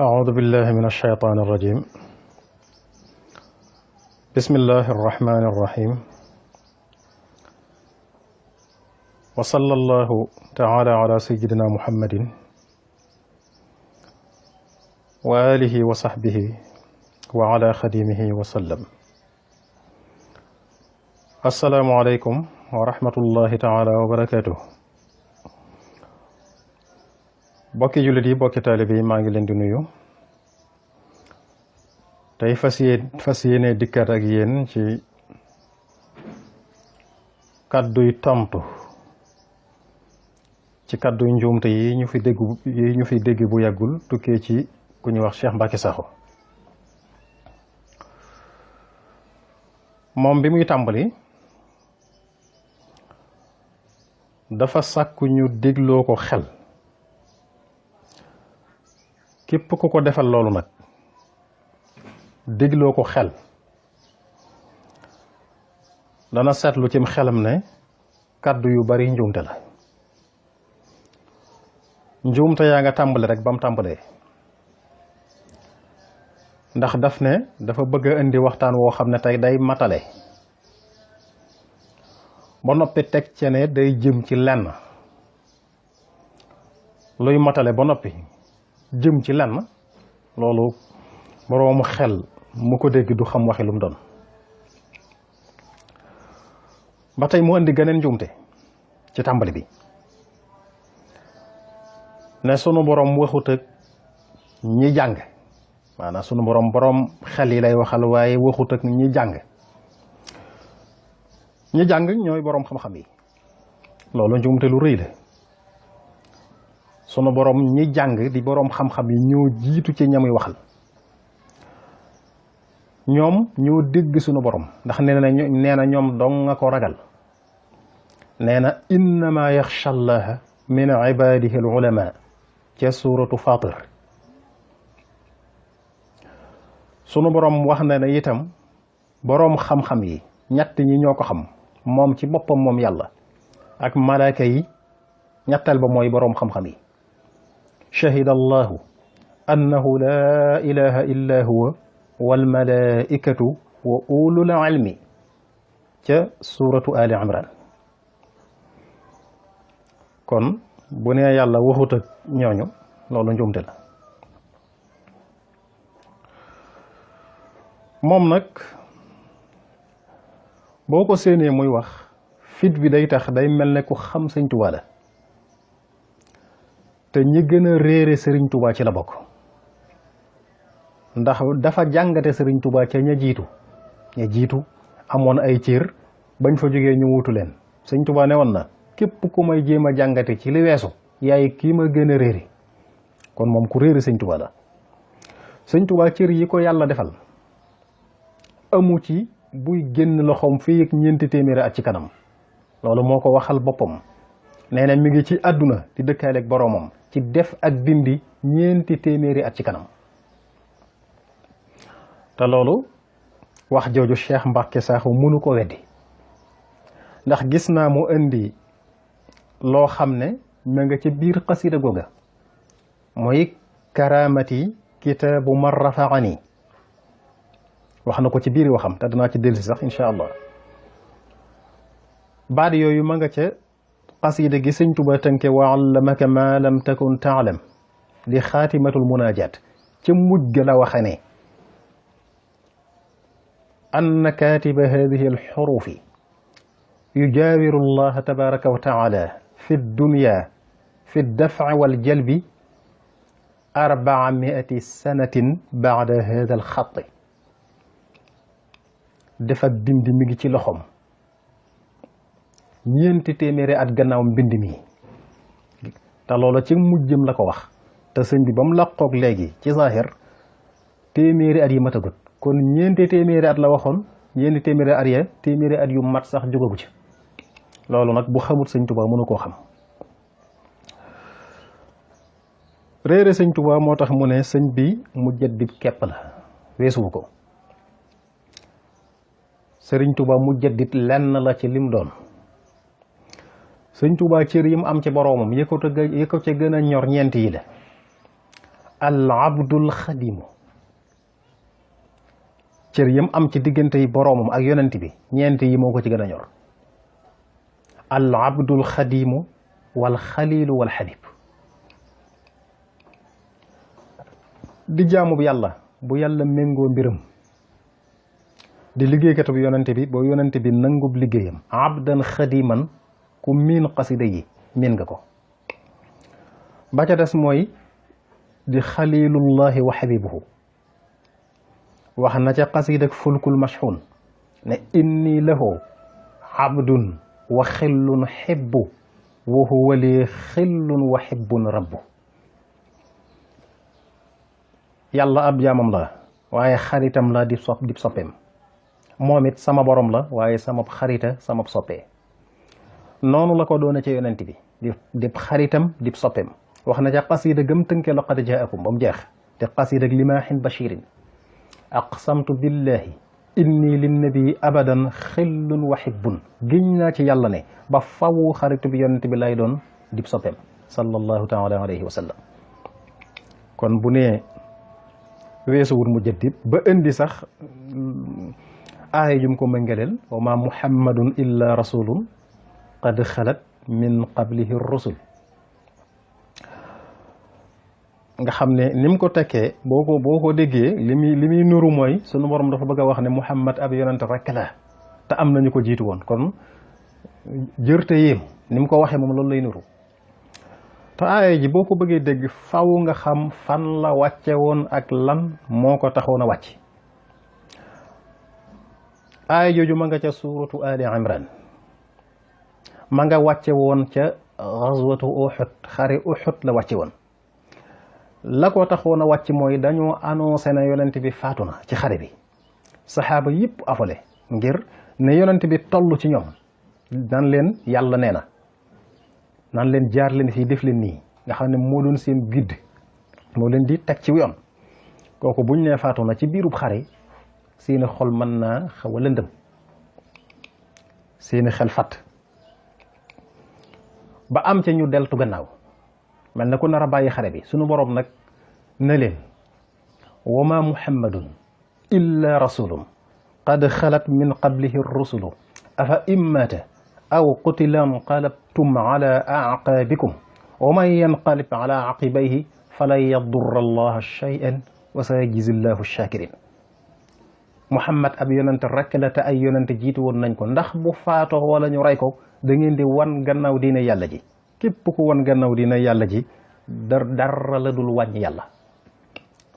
أعوذ بالله من الشيطان الرجيم. بسم الله الرحمن الرحيم. وصلى الله تعالى على سيدنا محمد وآله وصحبه وعلى خديمه وسلم. السلام عليكم ورحمة الله تعالى وبركاته. bokki jullit yi bokki taalibe yi maa ngi leen di nuyu tey fas yéene dikkaat ak yéen ci kàdduy tontu ci kàdduy njuumte yi ñu fi dégg bu yàggul tukkee ci ku ñuy wax Cheikh Mbacké Sakho. moom bi muy tàmbali dafa sàkku ñu dégloo ko xel. képp ku ko defal loolu nag dégloo ko xel dana seetlu cim xelam ne kàddu yu bari njuumte la. njuumte yaa nga tàmbali rek ba mu tàmbalee ndax daf ne dafa bëgg a indi waxtaan woo xam ne tey day matale ba noppi teg ci ne day jëm ci lenn luy matale ba noppi jëm ci lenn loolu boroomu xel mu ko dégg du xam waxi lu mu doon. ba tey mu indi geneen njuumte ci tàmbali bi ne sunu borom waxut ak ñi jàng maanaam sunu borom xel yi lay waxal waaye waxut ak ñi jàng. ñi jàng ñooy borom xam-xam yi loolu njuumte lu rëy la. sunu borom ñi jàng di borom xam-xam yi ñoo jiitu ci ñamuy waxal ñoom ñoo dégg sunu borom ndax nee na ñoom dong nga ko ragal. nee na innama yaxsha allaha min ibadihi al ulama ca suratu fatir. sunu borom wax na ne itam borom xam-xam yi ñett ñi ñoo ko xam moom ci boppam moom yàlla ak malaaka yi ñettal ba mooy borom xam-xam yi. شهد الله أنه لا إله إلا هو والملائكة وأولو العلم سورة آل عمران. kon bu nee yàlla waxut ak ñooñu loolu njuumte la. moom nag boo ko séenee muy wax fit bi day tax day mel ne ku xam Sëñ Tuubaa la te ñi gën a réere Sëriñ Tuubaa ci la bokk ndax dafa jàngate Sëriñ Tuubaa ca ña jiitu amoon ay cër bañ fa jógee ñu wutu leen. Sëriñ Tuubaa ne woon na képp ku may jéem a jàngate ci li weesu yaay kii ma gën a réere. kon moom ku réere Sëriñ Tuubaa la. Sëriñ Tuubaa cër yi ko yàlla defal amu ci buy génn loxoom fii ak ñeenti téeméeri at ci kanam loolu moo ko waxal boppam. nee na mi ngi ci àdduna di dëkkaale ak boroomam ci def ak dindi ñeenti téeméeri at ci kanam. te loolu wax jooju Cheikh Mbacké Sakho mënu ko weddi ndax gis naa mu indi loo xam ne ma nga ci biir xasida googa mooy karamati kitaabu man rafaani wax na ko ci biir waxam te danaa ci dellusi sax incha allah. baat yooyu ma nga ca qasida gi Sëñ Tuubaa tënke wa allamaka ma lam takun taalam di xaatimatul munaajaat ca mujj ga la waxe ne anna kaatiba hadihi alxurufi yujaawiru allaha tabaraka wa taala fi dunya fi dafci waljalbi 400 sanatin baada hada alxatti. def ak dindi mi ngi ci loxoom ñeenti téeméeri at gannaaw mbind mi te loola ci mujjëm la ko wax te sëñ bi ba mu làqoog léegi ci zahir téeméeri at yi matagut kon ñeenti téeméeri at la waxoon ñeenti téeméeri at ya téeméeri at yu mat sax jógagu ci. loolu nag bu xamut Sëñ Tuubaa mënu koo xam. réere Sëñ Tuubaa moo tax mu ne sëñ bi mujaddid kepp la weesuwu ko. Sëriñ Tuubaa mujaddid lenn la ci lim doon. Sëñ Tuubaa cër yi mu am ci boroomam yi ko ca gën a ñor ñeent yi la al abdul xadimu cër yam am ci diggante yi boroomam ak yonent bi ñeent yi moo ko ci gën a ñor al abdul xadimu wal xalilu wal xabib di jaamu bu yàlla méngoo mbiram di liggéeykatu yonent bi boo yonent bi nangub liggéeyam abdan xadiman ku miin xasida yi miin nga ko ba ca des mooy di xalilullahi wa xabibuhu wax na ca xasida ak fulkul mashxun ne inni lahu abdun wa xillun xibbu wa huwa li xillun wa xibbun rabbu yàlla ab jaamam la waaye xaritam la di soppeem moom it sama borom la waaye sama xarita sama soppee noonu la ko doone ca yonent bi di xaritam di soppeem wax na ca xasida gëm tënke laqad jaakum ba mu jeex te xasida ak limaahin bashirin aqsamtu billahi inni linnabii abadan xillun wa hibbun giñ naa ci yàlla ne ba fawu xaritu bi yonent bi lay doon dib soppeem sallallahu taala alayhi wa sallam kon bu ne weesuwul mujaddid ba indi sax aaya jum ko mëngaleel wa ma muhammadun illa rasulun qad xalat min qablihi rusul nga xam ne ni mu ko tekkee boo ko déggee li muy nuru mooy sunu borom dafa bëgg a wax ne Muhammad ab yonent rek la te am nañu ko jiitu woon kon jërte yéem ni mu ko waxee moom loolu lay nuru te aaya ji boo ko bëggee dégg faw nga xam fan la wàcce woon ak lan moo ko taxoon a wàcc aaya jooju ma nga ca suuratu Ali Imran ma nga wàcce woon ca gazwatu Uhud xare Uhud la wàcce woon la ko taxoon a wàcc mooy dañoo annoncé na yonent bi faatu na ci xare bi saxaaba yëpp afale ngir ne yonent bi toll ci ñoom nan leen yàlla nee na nan leen jaar leen fii def leen nii nga xam ne moo doon seen guide moo leen di teg ci yoon kooku buñ nee faatu na ci biirub xare seeni xol mën naa xaw a lëndëm seeni xel fat ba am ca ñu deltu gannaaw mel na ku nar a bàyyi xare bi sunu boroom nag ne leen wa ma muhammadun illa rasulun qad xalat min qablihi rusulu afa immata aw qutila inqalabtum ala aqaabikum wa man yanqalib ala aqibayhi falan yadurra allaha shay'an wa sayajzi llahu shakirin muhammad ab yonent rek la te ay yonent jiitu woon nañ ko ndax bu faatoo wala ñu rey ko da ngeen di wan gannaaw diine yàlla ji képp ku wan gannaaw diine yàlla ji dara la dul wàññi yàlla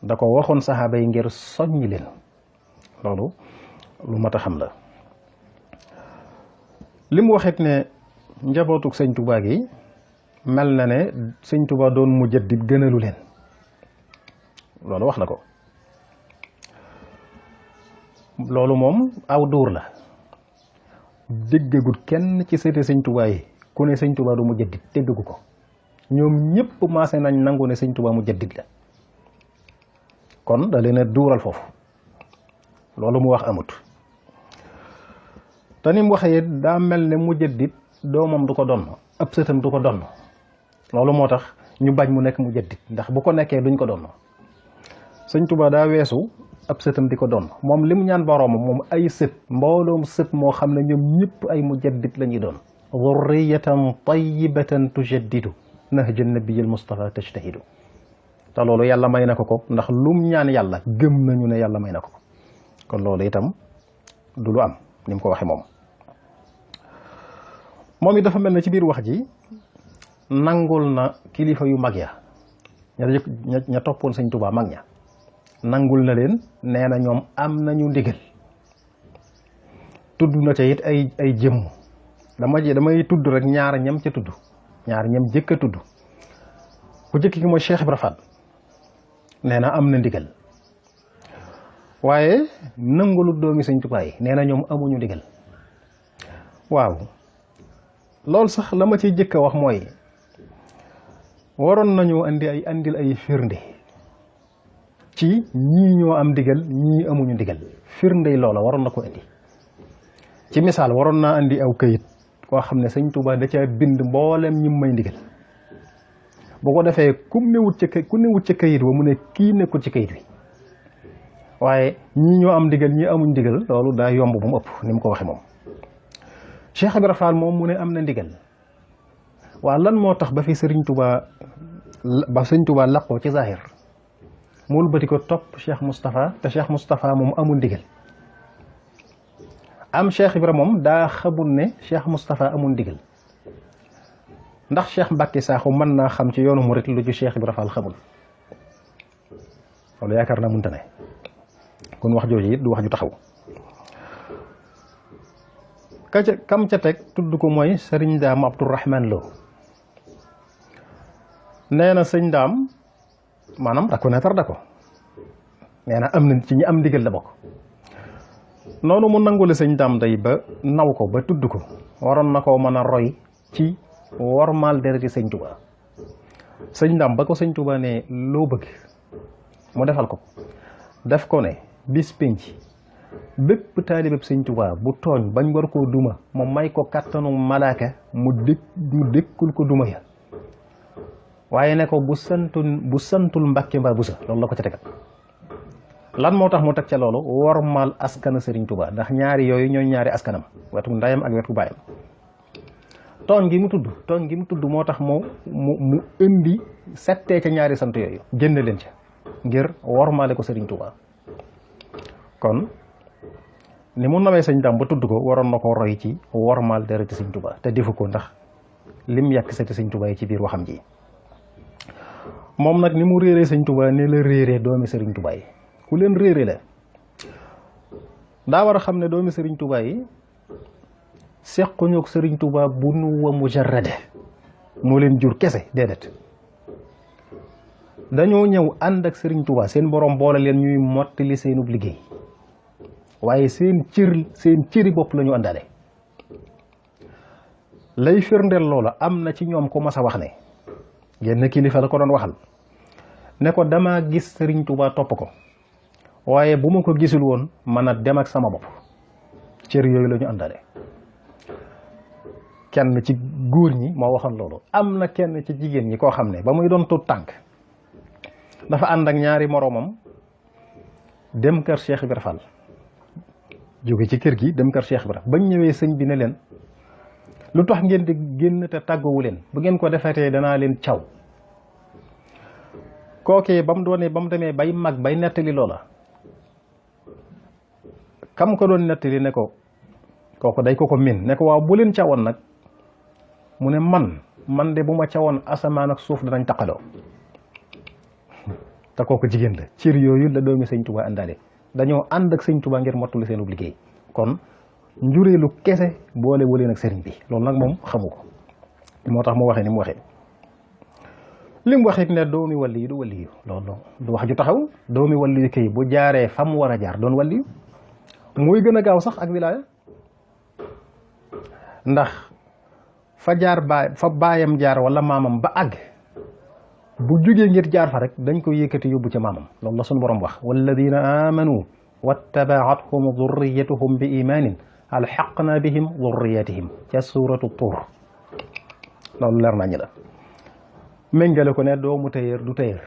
da ko waxoon saxaaba yi ngir soññi leen loolu lu mat a xam la li mu waxit ne njabootuk sëñ Tuubaa gi mel na ne sëñ Tuubaa doon mujaddid gënalu leen loolu wax na ko loolu moom aw duur la déggagut kenn ci seete sëñ Tuubaa yi ku ne sëñ Tuubaa du mujaddid déggagu ko ñoom ñëpp maase nañ nangu ne sëñ Tuubaa mujaddid la kon da leen a duural foofu loolu mu wax amut te ni mu waxee daa mel ne mujaddid doomam du ko donn ab sëtam du ko donn loolu moo tax ñu bañ mu nekk mujaddid ndax bu ko nekkee duñ ko donn sëñ Tuubaa daa weesu ab sëtam di ko donn moom li mu ñaan boroomam moom ay sët mbooloom sët moo xam ne ñoom ñëpp ay mujaddid la ñuy doon zurriyatan tayyibatan tujaddidu nahja nabiyil Mustafa tajtahidu te loolu yàlla may na ko ndax lum ñaan yàlla gëm nañu ne yàlla may na ko kon loolu itam du lu am ni mu ko waxee moom it dafa mel ne ci biir wax ji nangul na kilifa yu mag ya ña toppoon sëñ Tuubaa mag ña nangul na leen nee na ñoom am nañu ndigal tudd na ca it ay jëmm damay tudd rek ñaar ñam ca tudd ñaar ñam jëkk a tudd ku jëkk ki mooy Cheikh Ibra Fall nee na am na ndigal waaye nangulu doomi sëñ Tuubaa yi nee na ñoom amuñu ndigal waaw loolu sax la ma ciy jëkk a wax mooy waroon nañu andil ay firnde ci ñii ñoo am ndigal ñii amuñu ndigal firnde loola waroon na ko indi ci misaal waroon naa andi aw këyit koo xam ne sëñ Tuubaa da caa bind mboolem ñi may ndigal bu ko defee ku newut ci kayit wa mu ne kii nekkul ci kayit wi waaye ñii ñoo am ndigal ñii amuñ ndigal loolu daa yomb bu mu ëpp ni mu ko waxee moom Cheikh Ibra Fall moom mu ne am na ndigal waa lan moo tax ba fi sëñ Touba laqoo ci zahir mul bati ko topp Cheikh Moustapha te Cheikh Moustapha moom amul ndigal am Cheikh Ibra moom daa xamul ne Cheikh Moustapha amul ndigal ndax Cheikh Mbacke Sakho mën naa xam ci yoonu murit lu ci Cheikh Ibra Fall xamul loolu yaakaar naa mënta ne kon wax jooju it du wax ju taxaw kam ca teg tudd ko mooy sëriñ Daam Abdourahman Lo nee na sëñ Daam maanaam reconnaître da ko nee na am na ci ñi am ndigal la bokk noonu mu nangule sëñ Daam day ba naw ko ba tudd ko waroon na koo mën a roy ci wormaal dereti sëñ Touba sëñ Daam ba ko sëñ Touba ne loo bëgg mu defal ko def ko ne bis penc bépp taalibeb sëñ Touba bu tooñ bañ war koo duma mu may ko kattanu malaaka mu dékkul ko duma ya waaye ne ko bu santul Mbàkke mbaa busa loolu la ko ca tegal lan moo tax mu teg ca loolu wormaal askana sëriñ Touba ndax ñaari yooyu ñooy ñaari askanam wetu ndayam ak wetu baayam tooñ gi mu tudd moo tax mu indi settee ca ñaari sant yooyu génn leen ca ngir wormaale ko sëriñ Touba kon ni mu nawee sëñ Daam ba tudd ko waroon na ko roy ci wormaal dereti sëñ Touba te defu ko ndax lim yàq seti sëñ Touba yi ci biir waxam ji moom nag ni mu réeree sëñ Touba ne la réeree doomi sëriñ Touba yi ku leen réere la daa war a xam ne doomi sëriñ Touba yi sequñu ak sëriñ Touba bu nu wa mujarrade moo leen jur kese déedéet dañoo ñëw ànd ak sëriñ Touba seen borom boole leen ñuy mottali seenub liggéey waaye seen cëri bopp la ñu àndaale lay firndeel loola am na ci ñoom ko mas a wax ne genn kilifa la ko doon waxal ne ko dama gis sëriñ Touba topp ko waaye bu ma ko gisul woon mën a dem ak sama bopp cër yooyu la ñu àndaale kenn ci góor ñi moo waxoon loolu am na kenn ci jigéen ñi koo xam ne ba muy doon tuut tànk dafa ànd ak ñaari moroomam dem kër Cheikh Ibra Fall jóge ci kër gi dem kër Cheikh Ibra bañ ñëwee sëñ bi ne leen lu tax ngeen di génn te tàggowu leen bu ngeen ko defetee danaa leen caw kookee ba mu demee bay mag bay nettali loola kam ko doon nettali ne ko kooku day ko min ne ko waaw bu leen cawoon nag mu ne man de bu ma cawoon asamaan ak suuf danañ taqaloo te kooku jigéen la cër yooyu la doomi sëñ Touba àndaale dañoo ànd ak sëñ Touba ngir mottali seen liggéey kon njureelu kese boole waleen ak sëriñ bi loolu nag moom xamu ko moo tax mu waxee ni mu waxee li mu waxee ne doomi wàlli yi du wàlli yu loolu du wax ju taxaw doomi wàlli yu kay bu jaaree fa mu war a jaar doon wàlli yu muy gën a gaaw sax ak wilaaya ndax fa baayam jaar wala maamam ba àgg bu jógee ngir jaar fa rek dañ ko yëkkati yóbbu ca maamam loolu la suñu borom wax walladina amanu wattabaatuhum durriyatuhum bi imanin alxaqna bihim durriyatihim ca suratu tur loolu leer nañu la méngale ko ne doomu tëyër du tëyër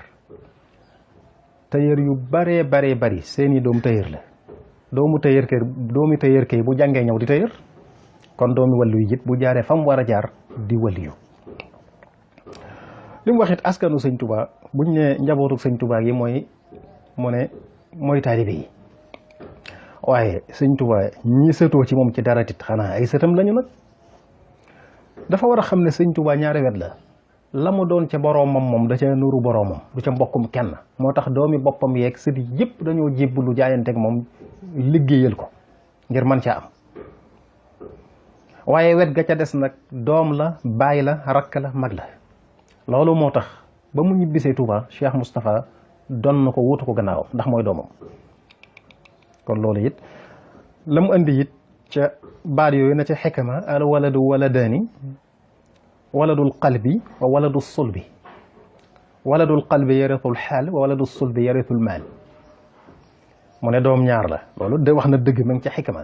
yu baree bari seeni doom tëyër la doomi tëyër kay bu jàngee ñëw di tëyër kon doomi wàllu yi it bu jaaree fa mu war a jaar di wàlliyu li mu wax it askanu sëñ Touba buñ ne njabootu sëñ Touba gi mooy taalibe yi waaye sëñ Touba ñi sëtoo ci moom ci dara tit xanaa ay sëtam lañu nag dafa war a xam ne sëñ Touba ñaari wet la mu doon ca boroomam moom da ca nuru boroomam du ca mbokkum kenn moo tax doomi boppam yeeg sëti yëpp dañoo jébbalu jaayanteeg moom liggéeyal ko ngir man caa am waaye wet ga ca des nag doom la baay la rakk la mag la loolu moo tax ba mu ñibbisee Touba Cheikh Moustapha doon na ko wuutu ko gannaawam ndax mooy doomam kon loolu it la mu andi it ca baat yooyu na ca xikma al waladu waladaani waladul qalbi wa waladul sulbi waladul qalbi yaritul xaal wa waladul sulbi yaritul maal mu ne doom ñaar la loolu de wax na dëgg ma ngi ca xikma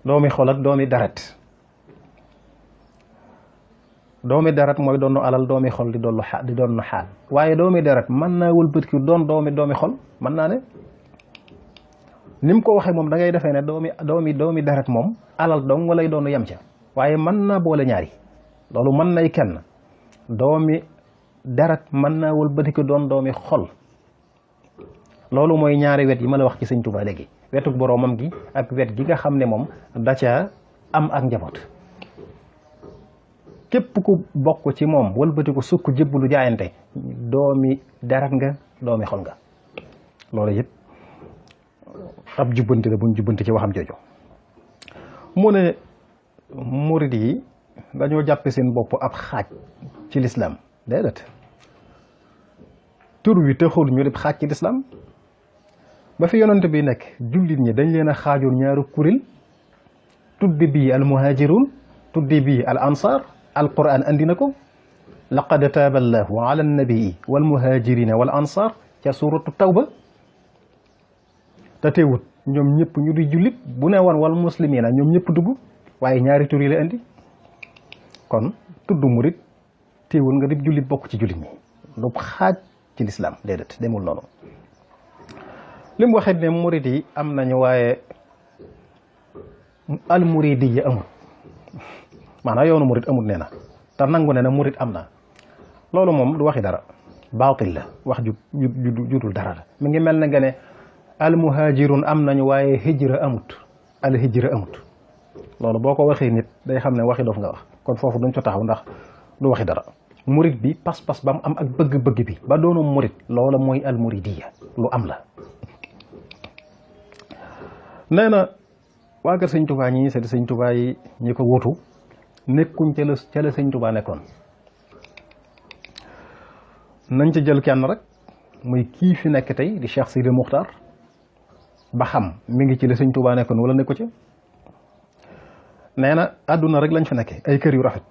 doomi xol ak doomi deret doomi deret mooy doon alal, doomi xol di doon xaal waaye doomi deret mën naa wëlbatiku doon doomi xol mën naa ne. ni mu ko waxee moom da ngay defee ne doomi deret moom alal dong walay doon yem ca waaye mën naa boole ñaari loolu mën nay kenn doomi deret mën naa wëlbatiku doon doomi xol loolu mooy ñaari wet yi ma la wax ci sëñ Tuubaa léegi wetuk boroomam gi ak wet gi nga xam ne moom da ca am ak njaboot képp ku bokk ci moom wëlbatiku sukk jébbalu jaayante doomi deret nga doomi xol nga loolu yëpp ab jubbanti la buñ jubbanti ci waxam jooju mu ne murid yi dañoo jàppe seen bopp ab xaaj ci lislaam déedéet tur wi taxul ñu def xaaj ci lislaam ba fi yonent bi nekk jullit ñi dañ leen a xaajoon ñaari kuréel tuddi bii al muhajirun tuddi bii al ansar al quran andi na ko laqad taaba allahu ala annabii wal muhajirina wal ansar ca suratu tawba te teewut ñoom ñëpp ñu di jullit bu ne woon wal muslimina ñoom ñëpp dugg waaye ñaari tur yi la indi kon tudd murit teewul nga di jullit bokk ci jullit ñi lu xaaj ci lislaam déedéet demul noonu li mu waxee ne murit yi am nañu waaye al muridiyya amul maanaam yoonu murit amul nee na te nangu ne na murit am na loolu moom du waxi dara baatil la wax judul dara la mi ngi mel ne nga ne al muhajirun am nañu waaye hijra amut al hijra amut loolu boo ko waxee nit day xam ne waxi dof nga wax kon foofu duñ fa taxaw ndax du waxi dara murit bi pas-pas ba mu am ak bëgg-bëgg bi ba doonu murit loola mooy al muridiyya lu am la nee na waa kër sëñ Tuubaa ñi seeti sëñ Tuubaa yi ñi ko wutu nekkuñ ca la sëñ Tuubaa nekkoon nañ ca jël kenn rek muy kii fi nekk tey di Cheikh Sidi Muxtaar ba xam mi ngi ci la sëñ Tuubaa nekkoon wala nekku ci nee na àdduna rek lañ fi nekke ay kër yu rafet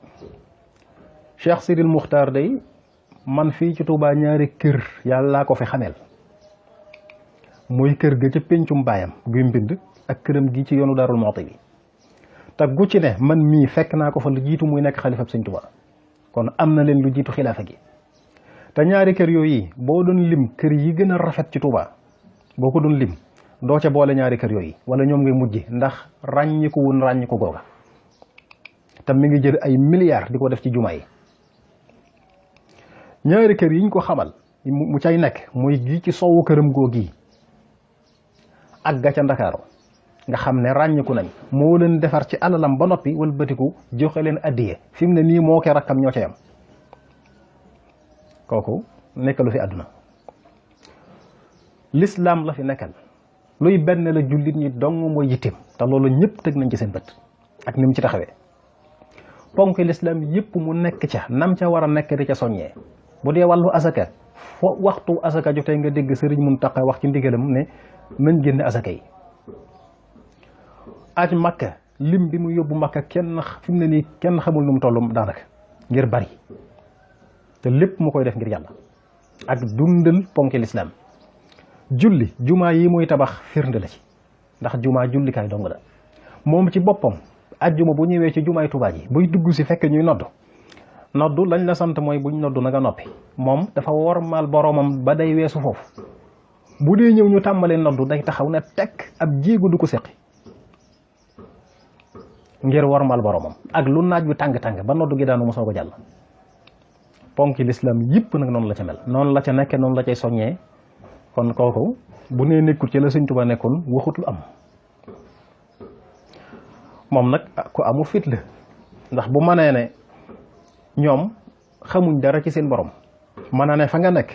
Cheikh Sidi Muxtaar day man fii ci Tuubaa ñaari kër yàllaa ko fi xameel muy kër ga ca péncum baayam guy mbind ak këram gi ci yoonu Daarul Muxti bi te gu ci ne man mii fekk naa ko fa lu jiitu muy nekk xalifab sëñ Tuubaa kon am na leen lu jiitu xilaafa gi te ñaari kër yooyu boo doon lim kër yi gën a rafet ci Tuubaa boo ko doon lim doo ca boole ñaari kër yooyu wala ñoom ngay mujj ndax ràññiku wun ràññiku googa te mi ngi jël ay milliards di ko def ci jumaa yi ñaari kër yiñ ko xamal mu cay nekk muy gi ci soowu këram googi ak ga ca Ndakaaru nga xam ne ràññiku nañ moo leen defar ci alalam ba noppi wala bëtiku joxe leen addiye fi mu ne nii moo ko rakkam ñoo ca yam kooku nekkalu fi àdduna l'islam la fi nekkal luy benn la jullit ñi dong mooy yittim te loolu ñëpp teg nañ ci seen bët ak ni mu ci taxawee ponk l'islam yëpp mu nekk ca nam ca war a nekk di ca soññee bu dee wàllu asaka fo waxtu asaka jotee nga dégg sëriñ Muntaxa wax ci ndigalam ne nañ génne asaka yi aj makka lim bi mu yóbbu makka kenn fi mu ne nii kenn xamul nu mu toll daanaka ngir bari te lépp mu koy def ngir yàlla ak dundal ponki lislaam julli jumaa yi muy tabax firnde la ci ndax jumaa jullikaay dong la moom ci boppam ajjuma bu ñëwee ci jumaay Tuubaa ji buy dugg si fekk ñuy noddu lañ la sant mooy buñ noddu na nga noppi moom dafa wormaal boroomam ba day weesu foofu bu dee ñëw ñu tàmbalee noddu day taxaw ne tekk ab jéegu du ko seqi ngir wormaal boroomam ak lu naaj wi tàng-tàng ba noddu gi daanu mu soog a jàll ponki lislaam yëpp nag noonu la ca mel noonu la ca nekke noonu la cay soññee kon kooku bu nee nekkul ci la sëñ Tuubaa nekkoon waxut lu am moom nag ku amu fit la ndax bu mënee ne ñoom xamuñ dara ci seen borom mën na ne fa nga nekk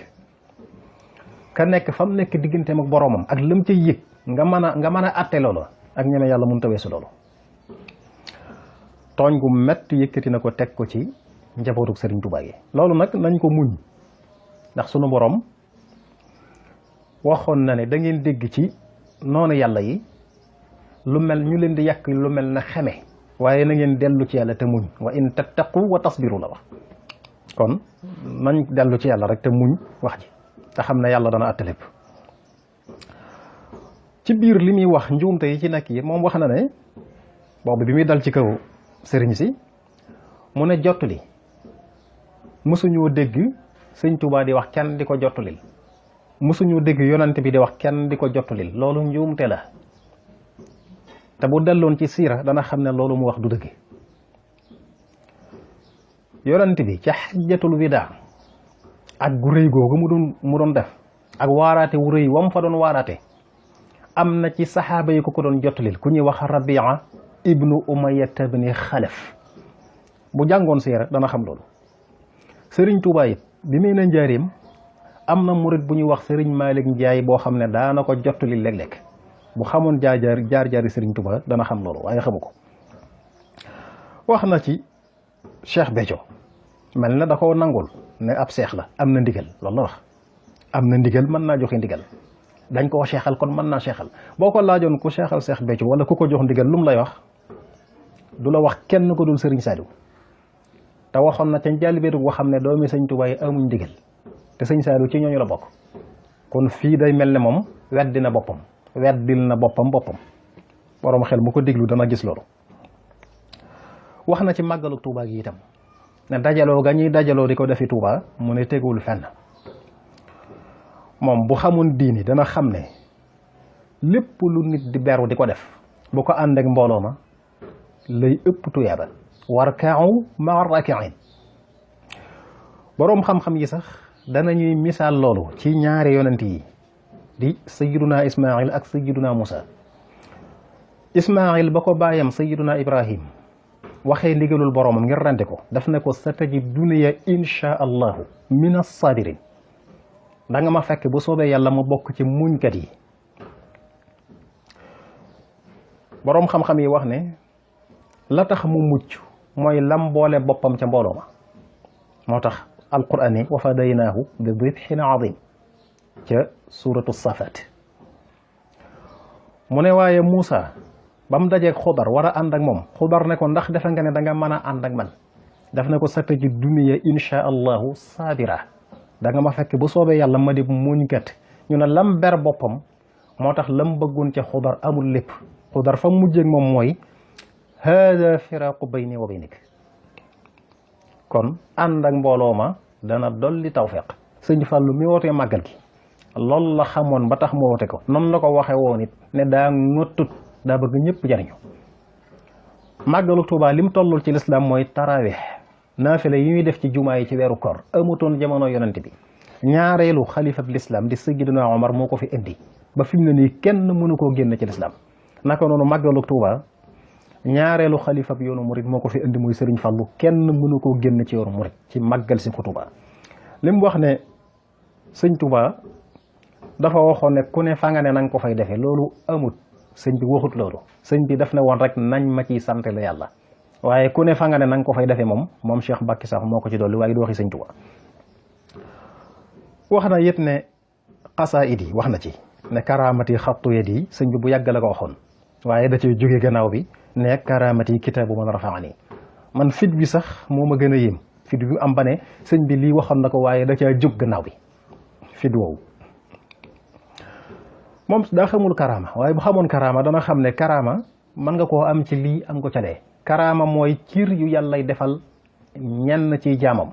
ka nekk fa mu nekk digganteem ak boromam ak lam ca yëg nga mën a atte loolu ak ñeme yàlla mun tawee si loolu tooñ gu mett yëkkati na ko teg ko ci njabootuk sëriñ Tuubaa gi loolu nag nañ ko muñ ndax sunu borom waxoon na ne da ngeen dégg ci noonu yàlla yi lu mel ñu leen di yàq lu mel na xeme waaye na ngeen dellu ci yàlla te muñ wa in tattaqu wa tasbiru la wax kon nañ dellu ci yàlla rek te muñ wax ji te xam ne yàlla dana àtte lépp ci biir li muy wax njuumte yi ci nekk yi moom wax na ne boobu bi muy dal ci kaw sëriñ si mu ne jottali mësuñoo dégg sëñ Tuubaa di wax kenn di ko jottulil mësuñoo dégg yonent bi di wax kenn di ko jottulil loolu njuumte la te bu delloon ci siira dana xam ne loolu mu wax du dëgg yonent bi ca xajjatul widaa ak gu rëy googu mu doon def ak waaraate wu rëy wam fa doon waaraate am na ci saxaaba yi ko doon jottulil ku ñuy wax Rabia ibnu Umayyat ibni Xalaf bu jàngoon siira dana xam loolu sëriñ Tuubaa it bi muy na njaareem am na murit bu ñuy wax sëriñ Malick Njaay boo xam ne daana ko jottulil léeg-léeg bu xamoon jaar-jaari sëriñ Tuubaa dana xam loolu waaye xamu ko wax na ci Cheikh Béthio mel na da ko nangul ne ab seex la am na ndigal loolu la wax am na ndigal mën naa joxe ndigal dañ koo seexal kon mën naa seexal boo ko laajoon ku seexal Cheikh Béthio wala ku ko jox ndigal lu mu lay wax du la wax kenn ko dul sëriñ Saliou te waxoon na ca njëlbéen boo xam ne doomi sëñ Tuubaa yi amuñ ndigal te sëñ Saliou ci ñooñu la bokk kon fii day mel ne moom weddil na boppam borom xel mu ko déglu dana gis loolu. wax na ci màggalu Tuubaa gi itam ne dajaloo ga ñuy dajaloo di ko defi Tuubaa mu ne tegul fenn moom bu xamoon diini dana xam ne lépp lu nit di beru di ko def bu ko ànd ak mbooloo ma lay ëpp tuyaaba warka'u ma'a raaki'iin boroom xam-xam yi sax danañuy misaal loolu ci ñaari yonent yi di sayyiduna Ismaayil ak sayyiduna Musa Ismaayil ba ko bàyyam sayyiduna Ibrahim waxee ndigalul boroomam ngir rente ko daf ne ko satajiduni insha allahu min as-saabiriin da nga ma fekk bu soobee yàlla ma bokk ci muñkat yi boroom xam-xam yi wax ne la tax mu mucc mooy lam boole boppam ca mbooloo ma moo tax alquran yi wa fadaynaahu bi dibhin azim ca suratu safaat mu ne waaye Muusa ba mu dajeeg Xudar war a ànd ak moom Xudar ne ko ndax defe nga ne da nga mën a ànd ak man daf ne ko satajiduni insha allahu saabira da nga ma fekk bu soobee yàlla ma di muñkat ñu ne lam ber boppam moo tax lam bëggoon ca Xudar amul lépp Xudar fa mujjeeg moom mooy hada firaqu bayni wa baynik kon ànd ak mbooloo ma dana dolli tawfiq sëñ Fàllu mi wootee màggal gi loolu la xamoon ba tax mu woote ko noonu la ko waxe woon it ne daa ngottut daa bëgg ñëpp jariñu màggalu Tuubaa lim tollul ci lislaam mooy tarawih naafila yi ñuy def ci jumaa yi ci weeru koor amutoon jamono yonent bi ñaareelu xalifa bi lislaam di sayyiduna Omar moo ko fi indi ba fi mu ne nii kenn mënu koo génn ci lislaam naka noonu màggalu Tuubaa ñaareelu xalifa bi yoonu murit moo ko fi indi muy Sëriñ Fallu kenn mënu koo génn ci yoonu murit ci màggal si ko Tuubaa li mu wax ne sëñ Tuubaa dafa waxoon ne ku ne fa nga ne na nga ko fay defee loolu amut sëñ bi waxut loolu sëñ bi daf ne woon rek nañ ma ciy sant la yàlla waaye ku ne fa nga ne na nga ko fay defee moom Cheikh Mbacke sax moo ko ci dolli waaye du waxi sëñ Tuubaa wax na it ne xasaayid yi wax na ci ne karaamati xattu yet yi sëñ bi bu yàgg la ko waxoon waaye da cay jóge gannaaw bi ne karaamati kitaabu man rafaani man fit bi sax moo ma gën a yéem fit bi am ba ne sëñ bi lii waxoon na ko waaye da caa jóg gannaaw bi fit woowu moom daa xamul karaama waaye bu xamoon karaama dana xam ne karaama mën nga koo am ci lii am ko ca lee karaama mooy cir yu yàllay defal ñenn ci jaamam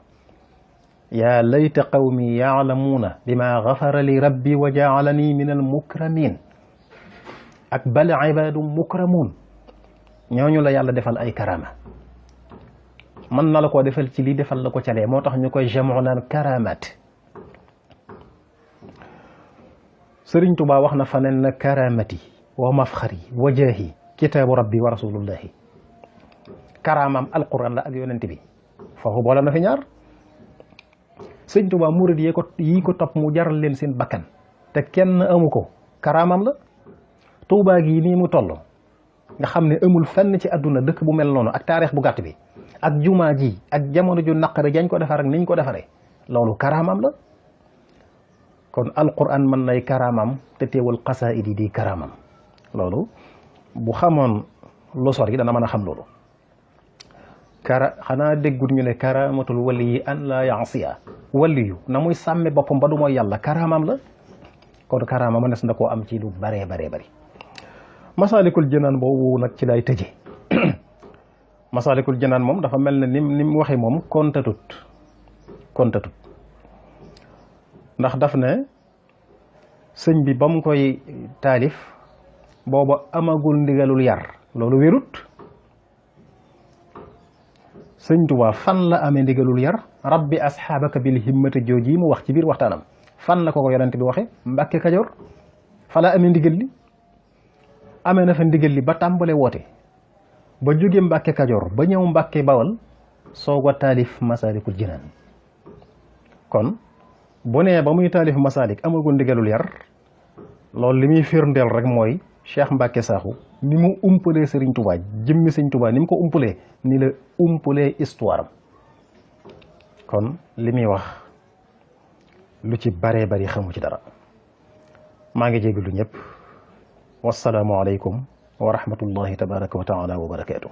yaa layta qawmi yaalamuuna bima gafara li rabbi wa jaalani min al mukramin ak bal ibadu mukramun ñooñu la yàlla defal ay karaama mën na la koo defal ci lii defal la ko ca lee moo tax ñu koy jamoo naan karamaat Sëriñ Tuubaa wax na faneen na karamati wa mafxari wa jaahi kitaabu rabbi wa rasulullahi karaamam alquran la ak yonent bi foofu boole na fi ñaar Sëriñ Tuubaa murid yi ko topp mu jaral leen seen bakkan te kenn amu ko karaamam la Tuubaa gi nii mu toll nga xam ne amul fenn ci àdduna dëkk bu mel noonu ak taarix bu gàtt bi ak jumaa ji ak jamono ju naqare jañ ko defar ak niñ ko defaree loolu karaamam la kon alquran mën nay karaamam te teewul xasaayid yi di karaamam loolu bu xamoon lu sori dana mën a xam loolu xanaa déggut ñu ne karaamatul wali yi an la yaasiya wali yu na muy sàmme boppam ba du mooy yàlla karaamam la kon karaama mënees na koo am ci lu baree bari masaalikul jinaan boobu nag ci lay tëje masaalikul jinaan moom dafa mel ne ni mu waxee moom kontatut kontatut ndax daf ne sëñ bi ba mu koy taalif booba amagul ndigalul yar loolu wérut. sëñ Tuubaa fan la amee ndigalul yar rabbi asxaabaka bil himmati jooji mu wax ci biir waxtaanam fan la ko yonent bi waxe Mbàkke Kajoor fa la amee ndigal li amee na fa ndigal li ba tàmbale woote ba jóge Mbàkke Kajoor ba ñëw Mbàkke Bawal soog a taalif Masaalikul Jinaan kon bu nee ba muy taalif Masaalik amagul ndigalul yar loolu li muy firndeel rek mooy Cheikh Mbacke Sakho ni mu umpalee Serigne Touba jëmmi Serigne Touba ni mu ko umpalee ni la umpalee histoire am kon li muy wax lu ci baree bari xamu ci dara maa ngi jégalu ñëpp wasalaamualeykum wa rahmatullahi tabaraka wa taala wa barakaatu.